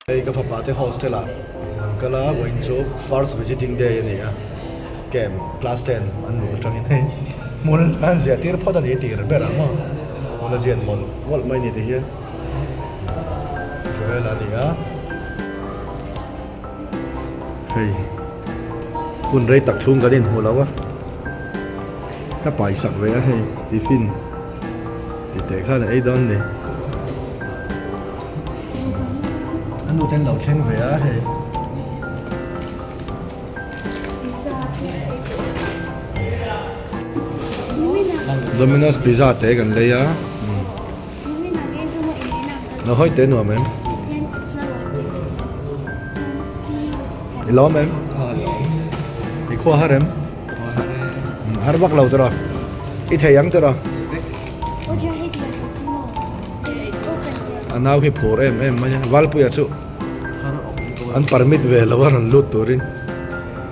Hei ka fapa te hostel ah an kal a, vawiin chu first visiting day a ni a, camp class ten an luh atangin hei hmun an ziah tir phawt a ni tir ber ang maw, hmun a ziat mawlh mawlh mai a ni ti hian Joel a ni a, hei hun rei tak chhung kan inhmu lo a, ka paisak ve a hei tiffin ti teh khan a ei dawn a ni. A nu ten lo thleng ve a hei. Domino's pizza te kan lei a. Lo hawi te nuam em? I lawm em? I khua har em? Har vak lo tawh a. I thei ang tawh a. A nau hi phur em em mai a, Valpuia chu an permit ve lo a rawn lut turin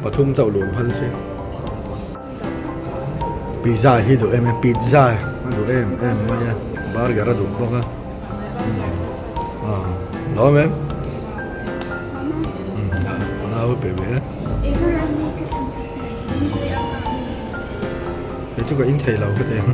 pathum chauh luh phal se. Pizza hi duh em em, pizza a duh em em mai a, burger a duh bawk a. Lawm em? Nau pe ve a. Kei chu ka in thei lo ka ti ang.